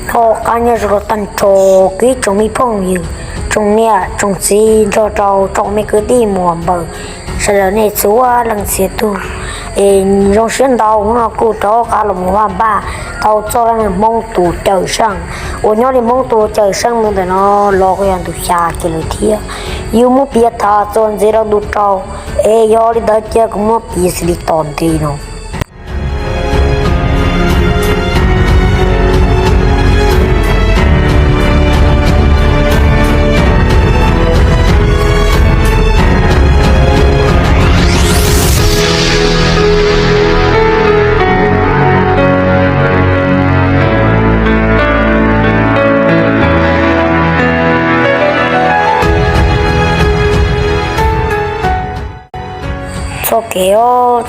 Thaum kawg nyob zoo rau tag nrho kuv ib tsoom me phooj ywg, tsoom niam tsoom txiv nrog rau tsoom me kwv tij muam npawg, sawv daws nej txhua leej txhia tug, es zoo siab ntau hnub no kuj rov qab los mus vaj npaj tau txoj dab neeg Hmoob tus cawm seej uas nyob li Hmoob tus cawm seej ntawm no los kuj yog ntu xya kiag lawm thiab. Yus muab piav tas txuas ntxiv rau ntu rau, es yog li ntawd cia kuv muab piav xws li tom ntej no. Txoj kev,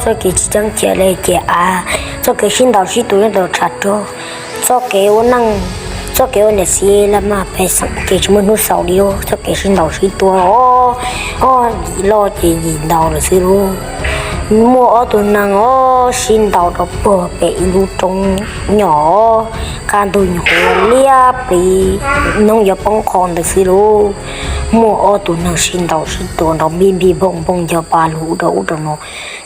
txoj kev tsis ceeb cia li ces av, txoj kev sib ntaus sib tua nyob rau tshav rog, txoj kev ua neej, txoj kev ua niam txiv laj maj pes xeem ces tsis muaj hnub xaus li, txoj kev sib ntaus sib tua os, yim loj ces yim ntaus lawm xwb lauj. Muaj ob tug neeg os sib ntaus rau puag pem ib lub roob nyom, qab ntug nyuam qhuav liab pliv, hnub yuav poob qho ntawd xwb lauj. Muaj ob tug neeg sib ntaus sib tua nrov npij npij npooj npooj nco pa lug ub rau ub rau no,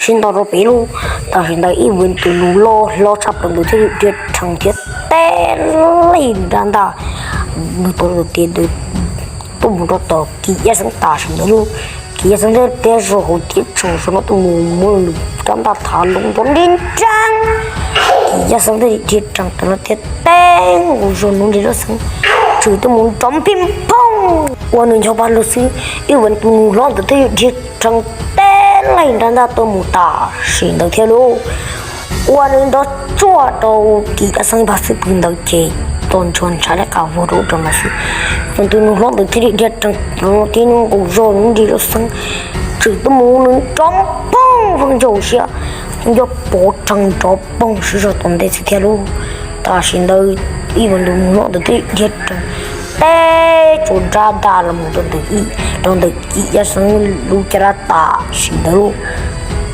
sib ntaus rau pem lauj. Tam sim ntawd ib vuag tus nus loj hlob tshaj plaws ntawd thiaj li dhia rhees thiab teb leeg nrab ntaj, nws tuav tus tis ntawd tuaj mus rau tom Kim Yaj Xeeb tam sim ntawd lauj. Kim Yaj Xeeb thiaj tias zog hauv tiab tshee saum no tuaj mus muab nws rab ntaj thav loo nrov nrig nreeg. Kim Yaj Xeeb thiaj li dhia rhees tam no thiab teb nkaus zog nrov nrig loj xeeb, tshwm tuaj mus nrov npij npooj. Ua nws ncho pa lug xwb, ib vuag tus nus hlob ntawd thiaj li dhia rhees teb leeg nrab ntaj tuaj mus tam sim ntawd thiab lauj. Ua nws nrov tsuag rau Kim Yaj Xeeb ib pab xwb pw ntawd ces tos ntshua ntshav li qas vog rau ub rau no xwb. Tus nus hlob ntawd thiaj li dhia rhees rau no thiab nkaus zog nrov nrig loj xeeb, tshwm tuaj mus nws nrov npij npooj ncauj siab, nco pov rhees nrov poog siab zog tom ntej xwb thiab lauj. Tam sim ntawd ib vuag tus nus hlob ntawd thiaj li dhia rhees teb tsuas nrab ntaj los mus rau ntawm ib, rau ntawm Kim Yaj Xeeb lub caj dab tam sim ntawd lauj.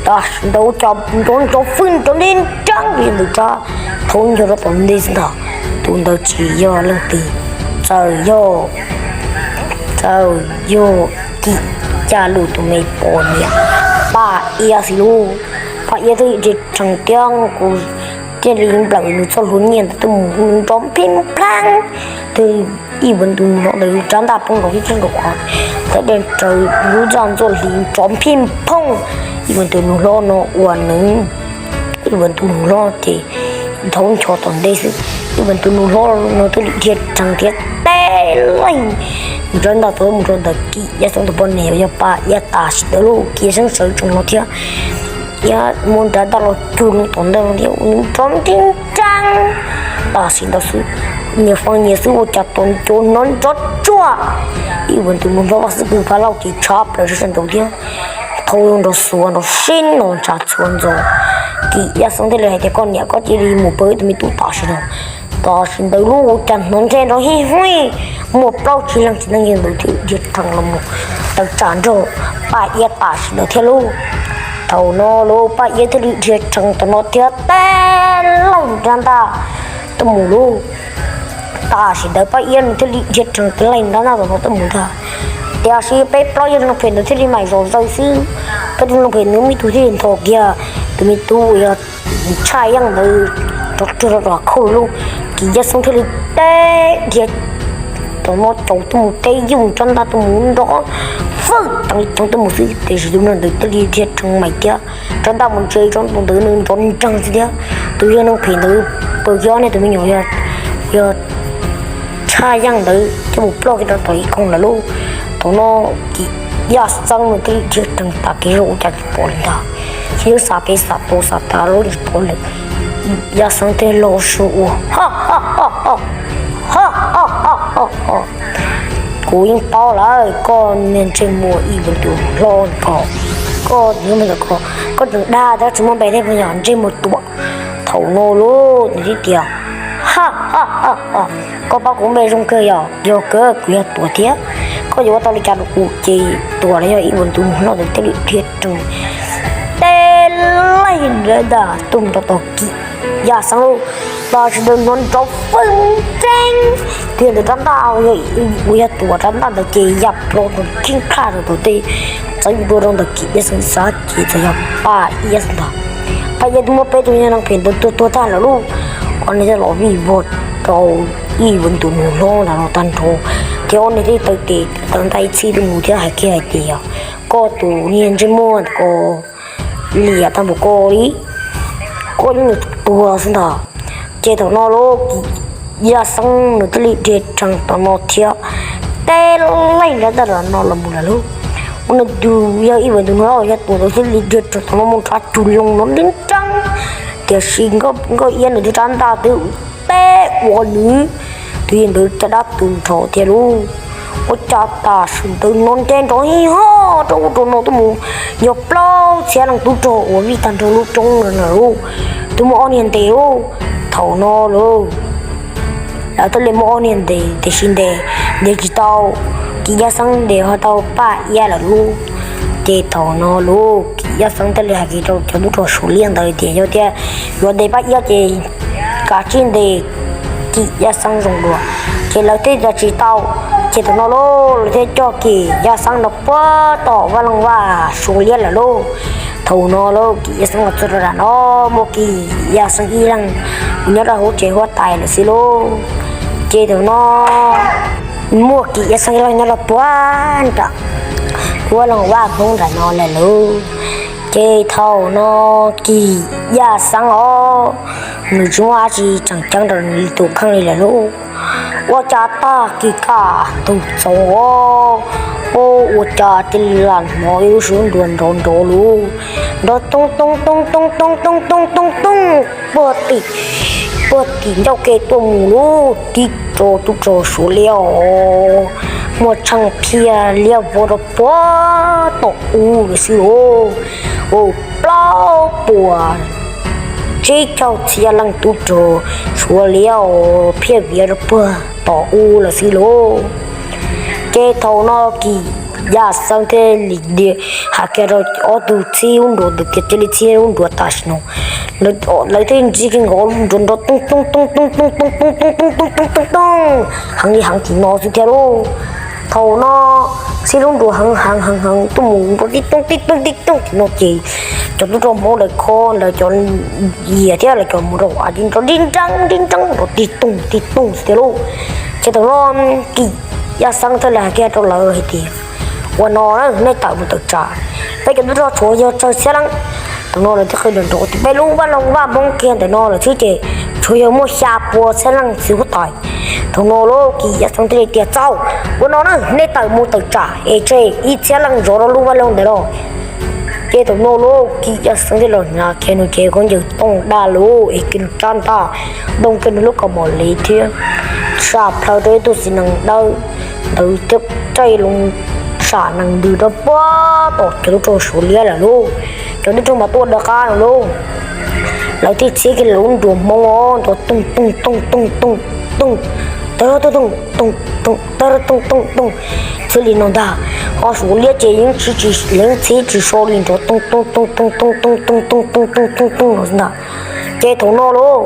Tam sim ntawd ua cas nrov nrov fwj nrov nrig nreeb li ntawm rab thaub ncho rau tom ntej xwb ntag. Tus ntawd tsis yog leej twg, txawm yog, txawm yog Kim Yaj Lwm tus me poj niam Paj Iab xwb lauj. Paj Iab thiaj li dhia rhees thiab nkaus, thiaj li nplawm nws txoj hlua nyiaj ntawd tuaj mus nrov npij npleeg, ib vuag tus nus hlob ntawd rab ntaj poob nkaus thiab txog nkaus qhov txawm dej raws lub zaj ntxuaj hliv nrov npij npoog. Ib vuag tus nus hlob no ua nws, ib vuag tus nus hlob ces thaub ncho tom ntej xwb. Ib vuag tus nus hlob no thiaj li dhia rhees thiab teb leeg nrab ntaj tuaj mus rau ntawm Kim Yaj Xeeb tus poj niam yog Paj Iab tam sim ntawd lauj. Kim Yaj Xeeb sawv tsees los thiab, Iab muab nrab ntaj los cug loo tom ntej no thiab ua nws nrov nrig nreeg tam sim ntawd xwb. Nyias faj nyias xwb ua cas tos nco hnov nrov tsuag. Ib vuag tus nus hlob vaj xwb pw pha lauj ces tshab plaws sab sab nraud thiab, thaub nrov xuav nrov sib no ntshav txhua ntxo. Kim Yaj Xeeb thiaj li hais tias koj niam koj cia li mus pw ib tug me tub tam sim no. Tam sim ntawd lauj ua cas hnov ntshe nrov hij huj, muaj plaub tsib leeg txiv neej ntawd thiaj li dhia rhees los mus taw tsam nrog Paj Iab tam sim ntawd thiab lauj. Thaum no lauj Paj Iab thiaj li dhia rhees tom no thiab teb leeg nrab ntaj tuaj mus lauj. Tam sim ntawd Paj Iab nws thiaj li dhia rhees teb leeg nrab ntaj tom no tuaj mus ntag. Tiam sis peb plaub yawg neeg phem ntawd thiaj li mam zom zaws xwb. Peb tug neeg phem ntawd muaj ib tug thiaj li ntho kiag tus me tub uas yog Tshaj Yeej ntawd rov rwg rau tom khauj lauj. Kim Yaj Xeeb thiaj li teb dhia tom no caum tuaj mus teb yuj rab ntaj tuaj mus nrov fwj teev li teev tuaj mus xwb, tiam sis tus neeg ntawd thiaj li dhia rhees meem thiab rab ntaj mus ntsia rau tus ntawd nws nrov nreeg xwb thiab. Tus yawg neeg phem ntawd pw kiag ob niag tus me nyuam yog Tshaj Yeej ntawd thiaj mus ploj kiag rau tom ib koog lawm lauj. Thaum no Kim Yaj Xeeb nws thiaj li dhia rhees tas kev zog ua cas tsis pom li ntag. Yeej xam pem xam tod xam tas los tsis pom lawm. Yaj Xeeb thiaj li los su ua, Kuv yeej paub lawm, koj niag ntsej muag ib vuag tus hlob ko, koj, koj tseem dag tab tsis muaj npe thiab puas yog ntsej muag tuam. Thaum no lauj nws thiaj tias, Koj paub kuv npe zoo kawg yog, yog kawg kuv yog tuam thiab. Koj yuav ua tau li cas rau kuv ces tuam los yog ib vuag tus hlob ntawd thiaj li dhia rhees teb leeg nrab ntaj tuaj mus rau tom Kim Yaj Xeeb lauj, tab sis ntawd hnov nrov feej nreeb. Tus yawg ntawd rab ntaj uas yog tuam rab ntaj ntawd ces ya plaws tus kheej kha rau tus tej txawv dua rau ntawm Kim Yaj Xeeb xwb ces txawm yog Paj Iab ntag. Paj Iab twb muab peb tus yawg neeg phem ntawd tua tuag tag lawm lauj. Ob niag thiaj los vij vog rau ib vuag ntus nus hlob ntawd los tag nrho, ces ob niag thiaj taw tes taw ntaj ib txhij tuaj mus thiab hais kiag hais tias, koj tus niag ntsej muag ko liam tag npaum ko li, koj yeej yuav tsum tuag xwb ntag. Ces thaum no lauj, Yaj Xeeb nws thiaj li dhia rau tom no thiab teb leej nrab ntaj tom no los mus lawm lauj. Ua nws tus yawg ib vuag ntus nus hlob yog tuam ntawd thiaj li dhia rau tom no mus nrhav cug loo no nreeb nreeb. Tiam sis Nkauj Iab nws tus rab ntaj twb teb ua nws tus yawg ntawd caj dab tu nrho thiab lauj. Ua cas tam sim ntawd no nce nrov hib ho rau ub rau no tuaj mus yog plaub txhiab leej tub rog uas vij tag nrho lub roob no lawm lauj. Twb muaj ob niag ntes lauj. Thaum no lauj, lawv thiaj li muaj ob niag ntes, tiam sis ntes, ntes tsis tau Kim Yaj Xeeb, ntes ho tau Paj Iab lawm lauj. Ces thaum no lauj, Kim Yaj Xeeb thiaj li hais kiag rau cov tub rog Suav liab ntawd tias yog tias yuav ntes Paj Iab ces kav tsij ntes Kim Yaj Xeeb zoo dua. Ces lawv thiaj li tsis tau. Ces thaum no lauj, lawv thiaj coj Kim Yaj Xeeb no puag tom vaj loog vaj Suav liab lawm lauj. Thaum no lauj, Kim Yaj Xeeb los txog rau nram no, muaj Kim Yaj Xeeb ib leeg nyob rau hauv tsev huab tais lawm xwb lauj. Ces thaum no muaj Kim Yaj Xeeb ib leeg nyob rau puag nram vaj loog vaj Hmoob nram no lawm lauj. Ces thaum no Kim Yaj Xeeb os, nws tsis muaj dab tsi tseem ceeb rau nws tus kheej li lawm lauj. Ua cas tag kis kaj ntug txoos os, ua cas cia li lam hnov ib lub suab nruas nrov nrov lauj. Nrov toog toog toog toog toog toog toog toog toog, puag tim, puag tim ncauj ke tuaj mus lauj, tib co tub rog Suav liab os, muaj tsheej phiaj liab vov rau puag tom ub lawm xwb lauj. Ua plaub puas tsib caug txhiab leej tub rog Suav liab os, phiaj viav rau puag tom ub lawm xwb lauj. Ces thaum no Kim Yaj Xeeb thiaj li hais kiag rau ob tug txhib lub nruas ntawd tias cia li txhib lub nruas tam sim no. Lawv thiaj ntsib kiag nkaus lub nruas nrov toog toog toog toog toog toog toog toog toog toog toog toog, heev li heev tim no xwb thiab lauj. Thaum no txhib lub nruas heev heev heev heev tuaj mus nrov tib toog tib toog tib toog tim no ces cov tub rog Hmoob lawv kho lawv cov yias thiab lawv cov mus rau av ces nrov nreeb nreeb nreeb nreeb nrov tig toog tig toog xwb thiab lauj. Ces thaum no Kim Yaj Xeeb thiaj li hais kiag rau lawv hais tias, ua no na, nej tawm mus tawm tsam, peb cov tub rog tshuav yog tsawg txhiab leej. Thaum no lawv thiaj qw nrov nrov tias peb lub vaj loog vaj Hmoob kiag ntawm no lawm xwb ces tshuav yog muaj xya pua txhiab leej txiv huab tais. Thaum no lauj, Kim Yaj Xeeb thiaj li tias txaus, ua no na, nej tawm mus tawm tsam es tseg ib txhiab leej zov rau lub vaj loog ntawd los. Ces thaum no lauj, Kim Yaj Xeeb thiaj los hnav kiag nws cev khaub ncaws tooj daj lug es kiag nws rab ntaj, npog kiag nws lub kaus mom liv thiab sam plaws rau ib tug txiv nees dawb ntawd thiab caij loo sam nees ntws rau puag tom cov tub rog Suav liab lawm lauj. Cov tub rog mas tuaj dawb qab lawm lauj. Lawv thiaj txhib kiag lawv lub nruas Hmoob os, nrov toog toog toog toog toog toog, tawg toog toog toog toog, tawg toog toog toog, txhij li no ntag. Ho Suav liab ces yeej txhib tsis so li, nrov toog toog toog toog toog toog toog toog toog toog toog toog no xwb ntag. Ces thaum no lauj,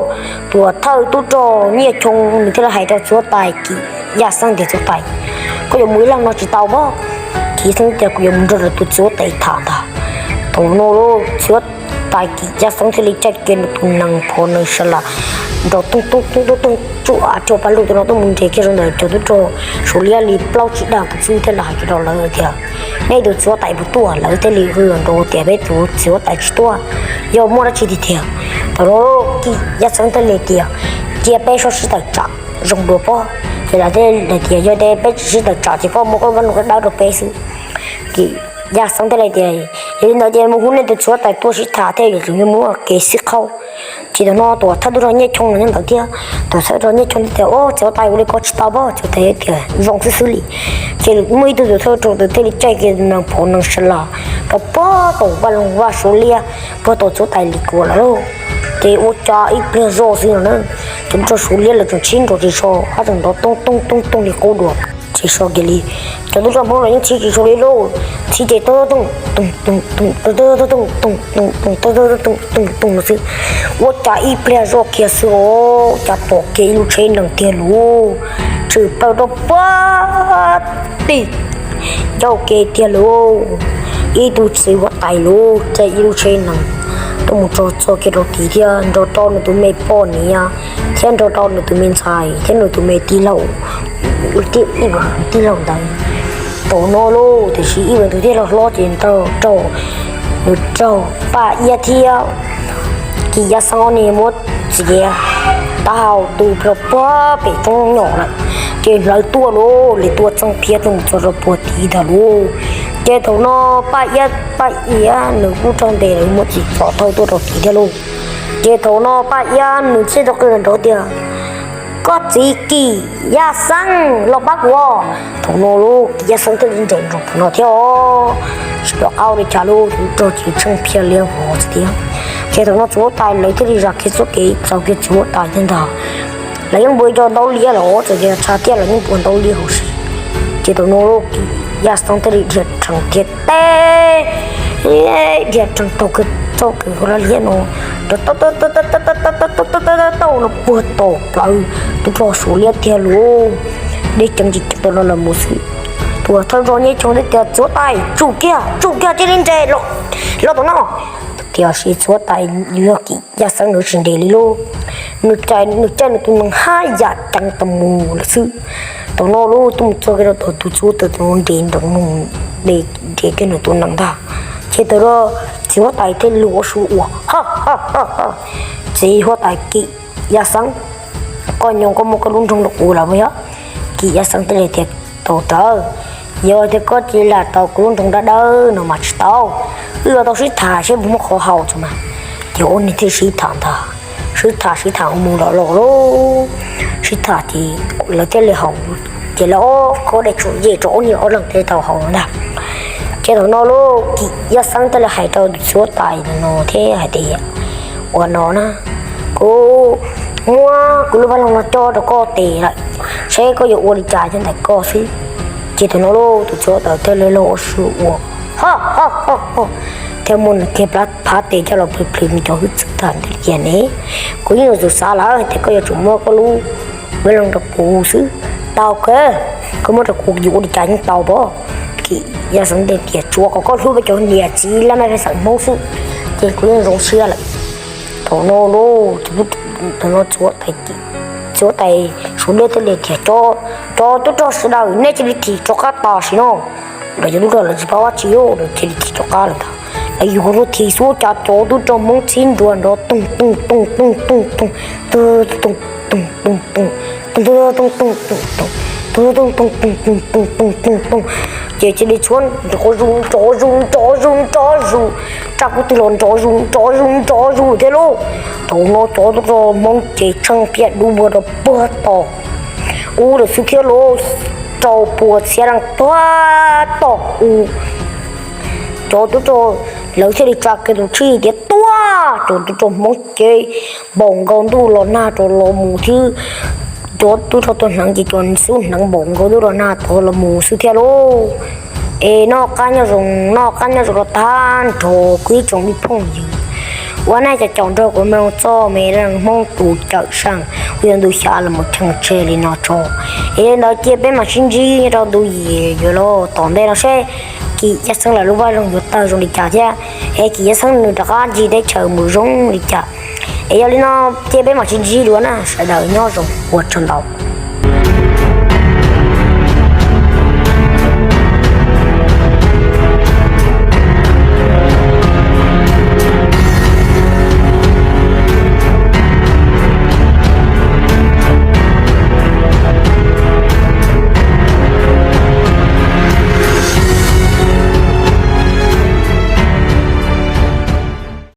tuam thawj tub rog Nyiaj Choo nws thiaj li hais rau txiv huab tais Kim Yaj Xeeb tias txiv huab tais, koj yuav mus ib leeg no tsis tau pob? Kim Yaj Xeeb tias kuv yuav mus nrog rau tus txiv huab tais tham ntag. Thaum no lauj, txiv huab tais Kim Yaj Xeeb thiaj li caij kiag nws tus nees phom nees sa las nrov toog toog toog toog toog tsuj av rau paj lug tus no tuaj mus nres kiag rau ntawm cov tub rog Suav liab li plaub tsib dag tus xwb thiaj li hais kiag rau lawv tias, nej tus txiv huab tais puas tuaj? Lawv thiaj li qw nrov tias peb tus txiv huab tais tsis tuaj, yog muaj dab tsi tiag tiag. Thaum no Kim Yaj Xeeb thiaj li tias, cia peb sib tawm tsam zoo dua pob. Ces lawv thiaj li tias yog tias peb tsis sib tawm tsam ces koj muab koj vaj loog dawb rau peb xwb. Kim Yaj Xeeb thiaj li tias, yog li ntawd ces mus hu nej tus txiv huab tais tuaj sib tham thiaj yuav tsum muaj kev sib qhaub. Ces thaum no tuam thawj tub rog Nyiaj Choo los nyob ntawd thiab. Tuam thawj tub rog Nyiaj Choo thiaj tias, ub, txiv huab tais ua li ko tsis tau pob? Txiv huab tais tias zoo xwb xwb li. Ces muaj ib tug tuam thawj tub rog ntawd thiaj li caij kiag nees phom nees sa las rau puag tom vaj loog vaj Suav liab, puag tom txiv huab tais li kuam lawm lauj. Ces ua cas ib pliag zoj xwb no na, cov tub rog Suav liab lawv tseem sib nrov tsis so, hab tseem nrov toog toog toog toog li qub dua. tsis so kiag li. Cov tub rog Hmoob los yeej txhib tsis so li lauj, txhib ces toog toog toog toog toog toog toog toog toog toog toog toog toog toog xwb. Ua cas ib pliag zoj kiag xwb os, cas pom kiag ib lub tsheb nees tiag lauj, tshwm plaws rau puag tim ncauj ke tiag lauj. Ib tug txiv huab tais lauj, caij ib lub tsheb nees tuaj mus txog txog kiag rau tid thiab nrog rau nws tus me poj niam thiab nrog rau nws tus me ntxhais thiab nws tus me tij laug, ib tij laug ntawd. Thaum no lauj, tiam sis ib tug tij laug hlob ces nws raug, nws raug Paj Iab thiab Kim Yaj Xeeb ob niag muab txiav taub hau tu rau puag pem roob nyom lawm, ces hlawv tuaj lauj, lawv tuaj txeeb phiab tuaj mus txog rau puag tid ntag lauj. Ces thaum no Paj Iab, Paj Iab nws kuj raug ntes lawv muab txiav txov thawj tuaj rau tid thiab lauj. Ces thaum no Paj Iab nws thiaj tau qw nrov tias, koj txiv Kim Yaj Xeeb los pab kuv os. Thaum no lauj, Kim Yaj Xeeb thiaj li nres nroos thaum no thiab os, tsis pom qab ua li cas lauj, tus rog ces tsheej phiab liab vog xwb thiab. Ces thaum no txiv huab tais lawv thiaj li zam kiag txoj kev txaus kiag txiv huab tais thiab ntag. Lawv yeej npuas cov ntaub liab los txawm tias tshav tiaj los yeej npuas ntaub liab huv si. Ces thaum no lauj, Kim Yaj Xeeb thiaj li dhia rhees thiab teb, dhia rhees taug kiag txoj kev hu laj liab no rov tau no puag tom plawv tub rog Suav liab tiag lauj. Dej ceev tsis ceev tau no los mus xwb. Tus thawj zog nyob ib co thiaj tias, txiv huab tais, tsum kiag, tsum kiag cia li nres los tom no. Tiam sis txiv huab tais yog Kim Yaj Xeeb nws tsis nres li lauj, nws caij, nws caij nws tus nees haj yam ceev tau mus lawm xwb. Thaum no lauj, tuaj mus txog kiag rau tom tus txiv huab tais, thaum no nres nroos, nres kiag nws tus nees ntag. Ces thaum no txiv huab tais thiaj li ua su ua, txiv huab tais Kim Yaj Xeeb, koj nyob koj muab koj lub nroog rau kuv lawm puas yog? Kim Yaj Xeeb thiaj li tias, tau rawv, yog tias koj tsis lam tau kuv lub nroog dawb dawb no mas tsis tau, wb yuav tau sib tham seb puas muaj qhov haum tso mas. Ces ob niag thiaj sib tham ntag, sib tham sib tham mus los los lauj, sib tham ces lawv thiaj li haus, ces lawv ob khub dej tsum yej rau ob niag ob leeg thiaj tau haus ntag. Ces thaum no lauj, Kim Yaj Xeeb thiaj li hais rau tus txiv huab tais no thiab hais tias, ua no na, kuv muab kuv lub vaj loog no cob rau koj tes lawm, seb koj yuav ua li cas thiab ntawm koj xwb. Ces thaum no lauj, tus txiv huab tais thiaj li los ua su ua, thiab muab nws kiag plab phav tes coj los plhws plhws nws cov hwj txwv tag ntawd tias, ne, kuv yeej yuav tsum xav lawm tias koj yuav tsum muab koj lub vaj loog rau kuv xwb. Tau kawg, koj muab rau kuv yuav ua li cas yeej tau pob. Kim Yaj Xeeb thiaj tias, tsuav kom koj hlub peb cov niam txiv laj mej pej xeem Hmoob xwb, ces kuv yeej zoo siab lawm. Thaum no lauj, thaum no txiv huab tais Suav liab thiaj li tias, cov tub rog sawv daws nej cia li thim rov qab tam sim no. Lawv cov tub rog lawv tsis paub dab tsi, lawv cia li thim rov qab lawm ntag. Lawv yuav luag thim xwb cas cov tub rog Hmoob txhib nruas nrov toog toog toog toog toog toog, toog toog toog toog toog, toog toog toog toog toog toog, toog toog toog toog toog toog toog toog toog, ces cia li tshuab nrov zus nrov zus nrov zus nrov zus, raj kub twg los nrov zus nrov zus nrov zus thiab lauj. Thaum no cov tub rog Hmoob ces tsheej phiab dub vog rau puag tom ub lawm xwb thiab lauj, rau puas txhiab leej tuag tom u. Cov tub rog lawv thiaj li tsa kiag tus tshij tias tuag, cov tub rog Hmoob ces npaum nkaus ntuj los nag rau los mus thiab. Cov tub rog tuag hneev ces cov xub hneev npaum nkaus ntuj los nag rau los mus xwb thiab lauj. Es noj qab nyob zoo, noj qab nyob zoo rau tag nrho kuv ib tsoom ib phooj ywg uas nej caum caum nrog kuv mloog txoj me dab neeg Hmoob tus cawm seej uas yog ntu xya los mus cheem tseg li no tso. Es li ntawd cia peb mam sib ntsib rau ntu yim yuav los tom ntej no seb Kim Yaj Xeeb lawv lub vaj loog yuav tawg zoo li cas thiab es Kim Yaj Xeeb nws rov qab ncig teb chaws mus zoo li cas. Es yog li no cia peb mam sib ntsib dua na, sawv daws nyob zoo, ua tsaug ntau.